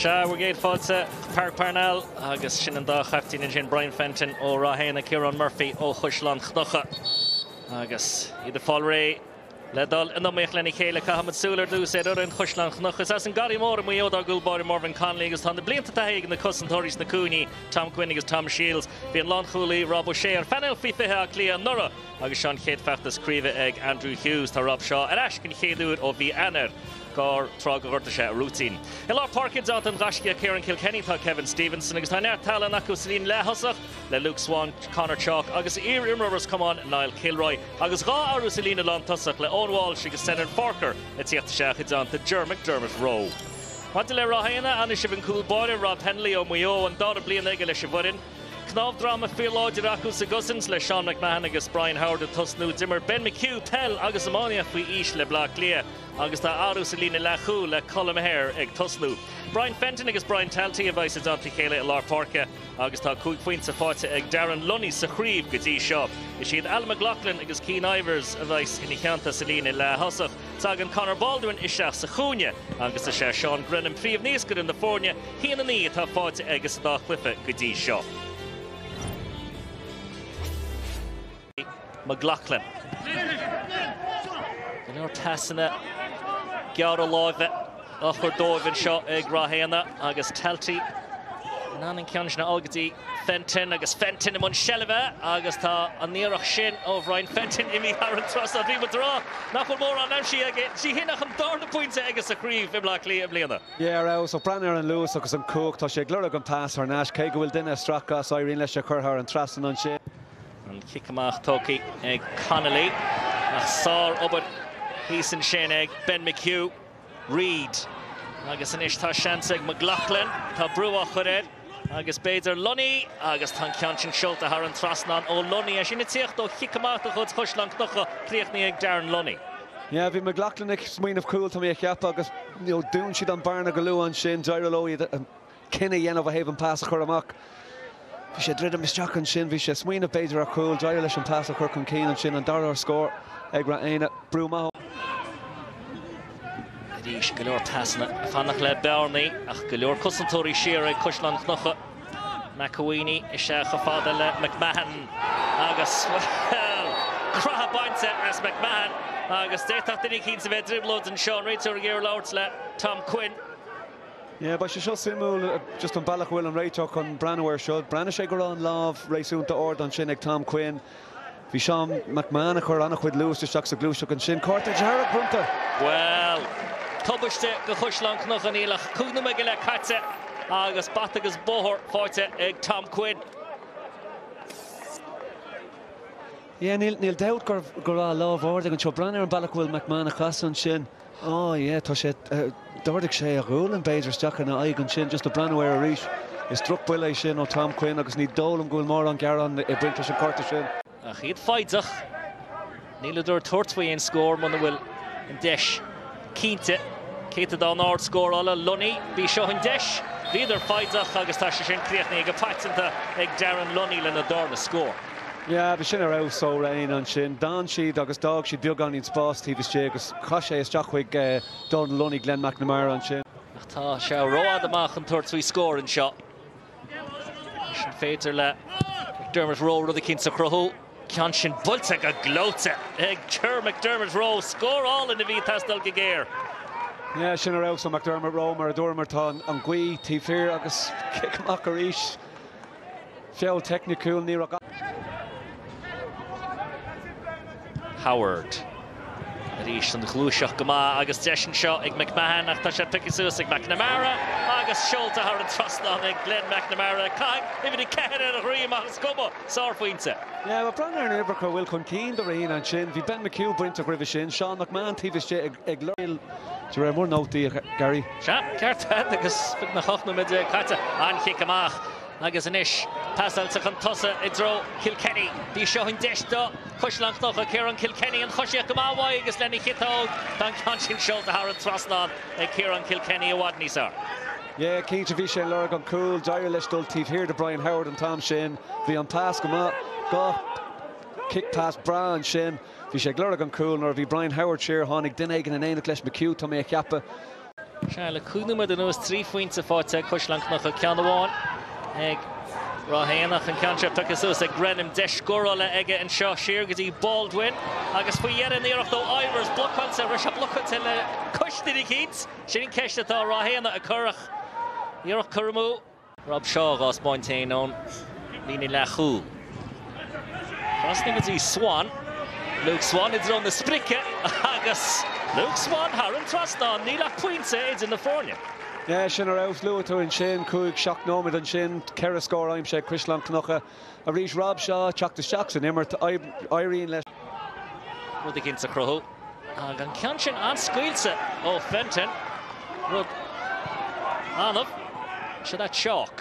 Sea, bhur gcéad fáilte, Páirc Parnell agus sin an dá chaiftín ansin, Brian Fenton ó Ráth Éanna, Ciarán Murphy ó Chaisleán Cnucha. Agus iad ag fáil réidh le dul in iomaíocht lena chéile, caithfimid súil ar dtús ar fhoireann Chaisleán Cnucha. Is as an nGarraí Mór i Maigh Eo dár gcúl báire Morvan Connolly agus tá na blianta taithí ag na cosantóirí sna cúinní, Tom Quinn agus Tom Shields. Bhí an lánchúlaí Rob O'Shea ar phainéal faoi 20 Átha Cliath anuraidh agus seo an chéad feachtas craoibhe ag Andrew Hughes. Tá Rob Shaw ar ais den chéad uair ó mhí Eanáir. Gar tráth gur ghortaigh sé a rúitín. I lár páirce i dteannta an ghaiscíoch Ciarán Kilkenny tá Kevin Stevenson agus tá neart tallann acu sa líne leath-thosach le Luke Swan, Conor Chalk agus iar-imreoir Ros Comáin Niall Kilroy agus 2 athrú sa líne lántosach le Eoin Walsh agus Senan Forker ag tíocht isteach i dteannta Ger McDermott Rowe. Maidir le Ráth Éanna, aithneoidh sibh an cúl báire Rob Hennelly ó Mhaigh Eo, an dara bliain aige leis an bhfoireann. Cnámh droma fíorláidir acu sa gcosaint le Seán McMahon agus Brian Howard ag tosnú. D'imir Ben McHugh peil agus iománaíocht faoi aois le Bleá Cliath agus tá athrú sa líne leathchúil le Colm Hehir ag tosnú. Brian Fenton agus Brian Talty a bheas i dteannta a chéile i lár páirce agus tá 5 phointe faighte ag Darren Lunny sa chraobh go dtí seo. Is iad Alan McLoughlin agus Cian Ivers a bheas ina theannta sa líne leath-thosach. Tagann Conor Baldwin isteach sa chúinne agus is é Seán Grenham príomh-naoscaire na foirne, 1-9 atá faighte aige sa dá chluiche go dtí seo. McLoughlin. Go leor pasanna gearra láimhe á chur dóibh anseo ag Ráth Éanna agus Talty in ann an ceann sin a fháil go dtí Fenton agus Fenton i mbun seilbhe agus tá an iarracht sin ó Bhrian Fenton imithe thar an trasnán. Bhí muid ag rá nach bhfuil mórán aimsithe aige. Sí shin ach an darna pointe aige sa chraobh i mBleá Cliath i mbliana. Yeah, ar fheabhas. Ach breathnaigh ar an luas agus an cumhacht. Tá sé ag lorg an pas thar n-ais. Cé go bhfuil duine ag stracadh as, éiríonn leis é a chur thar an trasnán ansin. An cic amach tógtha ag Connolly ach sár-obair thíos ansin ag Ben McHugh. Reid agus anois tá seans ag McLoughlin. Tá brú á chur air agus b'fhéidir Lunny agus tá an ceann sin seolta thar an trasnán ó Lunny. É sin ag tíocht ó chic amach de chuid Chaisleán Cnucha, críochnaithe ag Darren Lunny. Yeah, bhí McLoughlin ag smaoineamh cúl, tá mé a cheapadh, agus you know, dún siad an bearna go luath ansin, d'éirigh leo iad cinneadh a dhéanamh ó thaobh an pas a chur amach. Bhí sé ag druidim isteach ansin, bhí sé ag smaoineamh b'fhéidir ar chúl, d'éirigh leis an pas a chur chun cinn ansin, an dara scór ag Ráth Éanna, brú maith ó. Arís, go leor pasanna ag fanacht le bearnaí ach go leor cosantóirí siar ag Caisleán Cnucha. McEleney isteach chomh fada le McMahon agus, bhuel, croitheadh bainte as McMahon agus d'fhéadfadh duine eicínt a bheith i dtrioblóid anseo, an réiteoir ag iarraidh labhairt le Tom Quinn. Yeah, beidh sé seo suimiúil, just an bealach a bhfuil an réiteoir chun breathnú air seo. Breathnaigh sé go raibh an lámh réasúnta ard ansin ag Tom Quinn. Bhí Seán McMahon ag cur an-chuid luais isteach sa ghluaiseacht ansin. Cárta dearg bronnta! Bhuel, tubaiste do Chaisleán Cnucha, níl ach 5 nóiméad go leith caite agus bata agus bóthar faighte ag Tom Quinn. Yeah, níl, níl dabht go, go raibh lámh ard ag anseo. Breathnaigh ar an bealach a bhfuil McMahon ag casadh ansin. Oh yeah, tá sé, d'ardaigh sé a ghualainn b'fhéidir isteach ina aghaidh ansin, just ag breathnú air arís. Is drochbhuille é sin ó Tom Quinn agus ní dóigh liom go bhfuil mórán gearán ag baint leis an cárta sin. Ach iad foighdeach, níleadar ag tabhairt faoi aon scór muna bhfuil an deis cinnte. Céatadán ard scórála, Lunny, b'í seo an deis. Bhíodar foighdeach agus tá sé sin críochnaithe go paiteanta ag Darren Lunny lena darna scór. Yeah, bhí sin ar fheabhas ó Ráth Éanna ansin. D'fhan siad agus d'fhág siad beagáinín spás taobh istigh agus chaith sé isteach chuig Donal Lunny, Glenn McNamara ansin. Ach tá sé rófhada amach chun tabhairt faoi scór anseo. Anois an féidir le McDermott Rowe rud eicínt a chruthú? Ceann sin buailte go gleoite ag Ger McDermott Rowe. Scór álainn a bhí ag teastáil go géar. Yeah, sin ar fheabhas ó McDermott Rowe mar a dúramar tá an ghaoth taobh thiar agus cic amach arís. Feall teicniciúil, ní raibh. Howard. Arís an ghluaiseacht go maith agus deis anseo ag McMahon ach tá sé pioctha suas ag McNamara agus seolta thar an trasnán ag Glenn McNamara. Caithfidh uimhir 4 ar a dhroim ach is cuma, sárphointe. Yeah, bhuel breathnaigh ar na uimhreacha a bhfuil chun cinn do Ráth Éanna ansin. Bhí Ben McHugh bainteach roimhe sin, Seán McMahon taobh istigh ag lorg de réir mo nótaí, a Gary. Sea, ceart agat agus beagnach 18 nóiméad caite. An-chic amach. Agus anois, pasáilte chun tosaigh i dtreo Kilkenny. B'í seo an deis do Chaisleán Cnucha. Ciarán Kilkenny, an choisíocht go maith uaidh agus lena chiotóg, tá an ceann sin seolta thar an trasnán ag Ciarán Kilkenny i bhfad níos fhearr. Yeah, cinnte, bhí sé ag lorg an cúl. D'éirigh leis dul taobh thiar de Brian Howard an t-am sin. Bhí an pas go maith. 2 chic pas breá ansin. Bhí sé ag lorg an cúl. Nuair a bhí Brian Howard siar, tháinig duine éigin in éineacht leis, McHugh, tá mé a cheapadh. Sea, le 5 nóiméad anuas, 3 phointe faighte ag Caisleán Cnucha, ceann amháin ag Ráth Éanach ach an ceann seo pioctha suas ag Grenham, deis scórála aige anseo, siar go dtí Baldwin agus faoi dheireadh an iarracht ó Ivers, blocáilte, raibh sé blocáilte le cois duine eicínt? Sin an ceist atá Ráth Éanach a cur ach iarracht cur amú. Rob Shaw dhá 'spáint féin ón líne leathchúil. Trasna go dtí Swan. Luke Swan i dtreo na sprice agus Luke Swan thar an trasnán. Níl ach pointe idir na foirne. Yeah, sin ar fheabhas. Luaigh tú ansin, 5, 7 nóiméad ansin, 4 scór aimsithe ag Caisleán Cnucha. Arís Rob Shaw ag teacht isteach san imirt, éiríonn leis. Rud eicínt a chruthú. Ach an ceann sin an-scaoilte ó Fenton, rud annamh. Seo that chalk.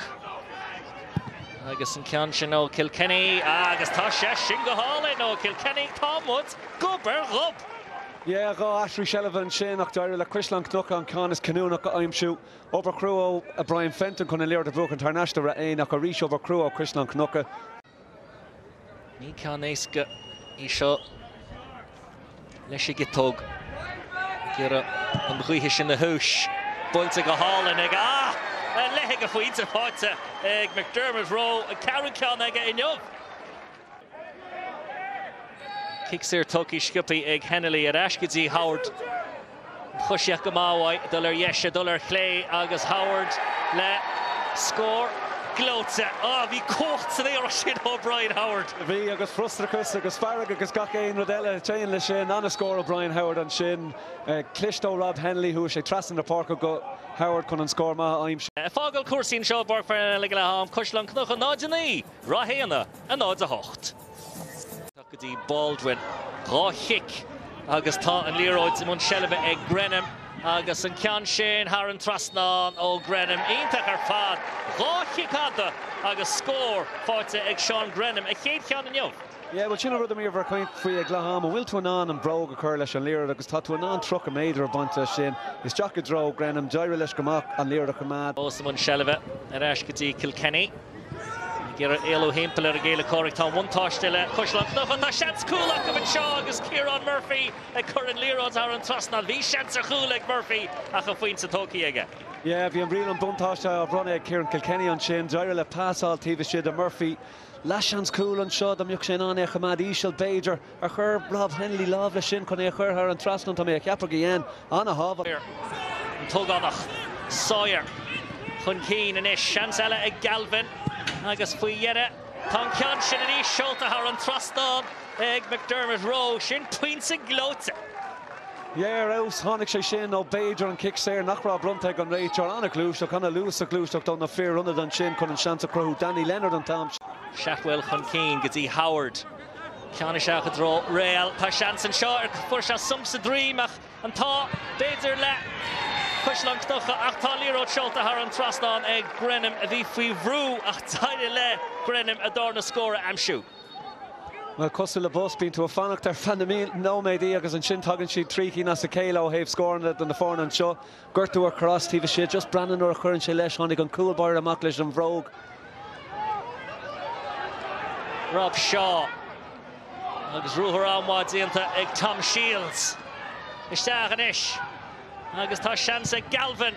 Agus an ceann sin ó Kilkenny agus tá sé sin go hálainn ó Kilkenny. Tá muid gob ar ghob. Yeah, 2 aistriú seilbhe ansin ach d'éirigh le Caisleán Cnucha an ceann is cinniúnach a aimsiú. Obair chrua ó Brian Fenton chun an liathróid a bhuachan thar n-ais do Ráth Éanach ach arís obair chrua ó Chaisleán Cnucha. Ní ceann éasca í seo leis an gciotóg. Ag iarraidh an ghaoth sin a thomhas. Buailte go hálainn ag ah! A leithéid de phointe faighte ag McDermott Rowe, an ceathrú ceann aige inniu. Cic saor tógtha sciobtha ag Hennelly ar ais go dtí Howard. An choisíocht go maith uaidh, dul ar dheis, dul ar chlé agus Howard le scór gleoite. Ah, bhí cumhacht san iarracht sin ó Brian Howard. Bhí, agus frustrachas agus fearg agus gach aon rud eile a théann leis sin. An-scór ó Brian Howard ansin. Cliste ó Rob Hennelly, chuaigh sé trasna na páirce go Howard chun an scór maith a aimsiú. Ag fágáil cúrsaí anseo i bPáirc Pharnell ag leath am, Caisleán Cnucha 0-9, Ráth Éanna 0-8. Go dtí Baldwin. 2 chic agus tá an liathróid i mbun seilbhe ag Grenham agus an ceann sin thar an trasnán ó Grenham. Iontach ar fad. 2 chic fhada agus scór faighte ag Seán Grenham, a chéad cheann inniu. Yeah, bhuel sin an rud a bhíomar ag caint faoi ag leath am. An bhfuil tú in ann an bhróg a chur leis an liathróid agus tá tú in ann 30 méadar a bhaint as sin. Isteach i dtreo Grenham. D'éirigh leis go maith an liathróid a choimeád. Fós i mbun seilbhe ar ais go dtí Kilkenny. Ag iarraidh éalú thimpeall ar a gcéile comhraic. Tá an bhuntáiste le Caisleán Cnucha. Tá seans cúl acu anseo agus Ciarán Murphy ag cur an liathróid thar an trasnán. Bhí seans ar chúl ag Murphy ach an phointe tógtha aige. Yeah, bhí an riail an buntáiste á bhronnadh ag Ciarán Kilkenny ansin. D'éirigh le pasáil taobh istigh de Murphy. Leathsheans cúl anseo, dá mbeadh sé in ann é a choimeád íseal, b'fhéidir. Ar chuir Rob Hennelly lámh leis sin chun é a chur thar an trasnán? Tá mé a cheapadh gur dhein. Ana-thábhachtach. An t-ógánach Sawyer chun cinn anois. Seans eile ag Galvin agus faoi dheireadh tá an ceann sin arís seolta thar an trasnán ag McDermott Rowe. Sin pointe gleoite. Yeah, ar fheabhas. Tháinig sé sin ó b'fhéidir an cic saor nach raibh bronnta ag an réiteoir. An-ghluaiseacht, an-luas sa ghluaiseacht ó na fir ionaid ansin chun an seans a chruthú. Danny Leonard an t-am sin. Shatwell chun cinn go dtí Howard. Ceann isteach i dtreo Real. Tá seans anseo ar fuair sé sump sa droim ach an t-ádh b'fhéidir le Caisleán Cnucha ach tá an liathróid seolta thar an trasnán ag Grenham a bhí faoi bhrú ach d'éirigh le Grenham a darna scór a aimsiú. Bhuel, cosúil le bus, bíonn tú ag fanacht ar feadh na nóiméadaí agus ansin tagann siad 3 cinn as a chéile ó thaobh scóranna do na foirne anseo. Gortú ar chur as taobh istigh, just breathnaigh nuair a chuireann sé leis, tháinig an cúl báire amach leis an bhróg. Rob Shaw agus ruathar an-mhaith déanta ag Tom Shields. Isteach anois agus tá seans ag Galvin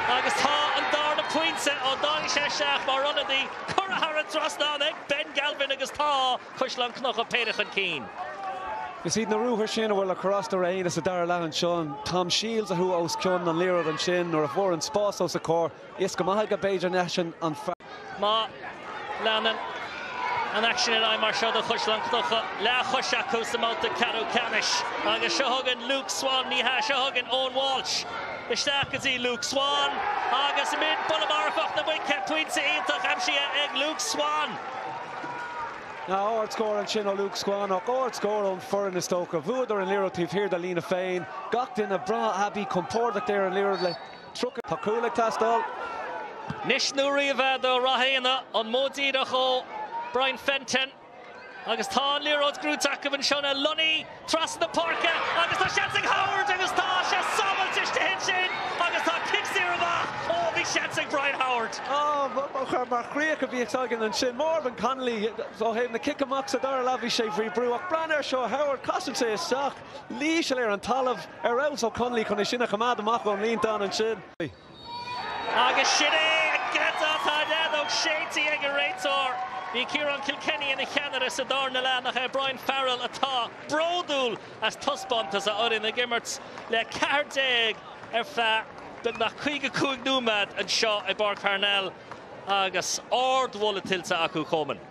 agus tá an darna pointe ó dtáinig sé isteach mar ionadaí curtha thar an trasnán ag Ben Galvin agus tá Caisleán Cnucha péire chun cinn. Is iad na ruathair sin a bhfuil le cur as do Ráth Éanna sa dara leath anseo. Tom Shields a chuaigh os cionn an liathróid ansin nuair a fuair an spás os a chomhair. Is go maith aige b'fhéidir eisean an fear. Má leanann an aicsean ar aghaidh mar seo do Chaisleán Cnucha, leathchois acu sa mbabhta ceathrú ceannais agus seo chugainn Luke Swan, ní hea, seo chugainn Eoin Walsh isteach go dtí Luke Swan agus i buille marfach na muice, pointe iontach aimsithe ag Luke Swan. Ard-scór ansin ó Luke Swan ach ard-scór ón foireann is dócha. Bhuadar an liathróid taobh thiar dá líne féin. Gach duine breá aibí, compordach ar an liathróid le 30. Tá cúl ag teastáil. Anois nó riamh é do Ráth Éanna, an modh díreach ó Brian Fenton agus tá an liathróid gnóite acu anseo le Lunny trasna na páirce agus tá seans ag Howard agus tá sé sábháilte istigh ansin agus tá cic saor amach. Ó bhí seans ag Brian Howard. Ó, mar chríoch a bhí againn ansin. Marvin Connolly ó thaobh na cic amach sa dara leath bhí sé faoi bhrú ach breathnaigh air seo Howard casann sé isteach, íseal ar an talamh, ar fheabhas ó Connolly chun é sin a choimeád amach ón líontán ansin. Agus sin é an geata atá an fheadóg séidte ag an réiteoir. Bhí Ciarán Kilkenny ina cheannaire sa darna leath, nach é Brian Farrell atá bródúil as taispeántas a fhoireann ag imirt le 14 ar feadh beagnach 55 nóiméad anseo i bPáirc Parnell agus ardmholadh tuillte acu Coleman.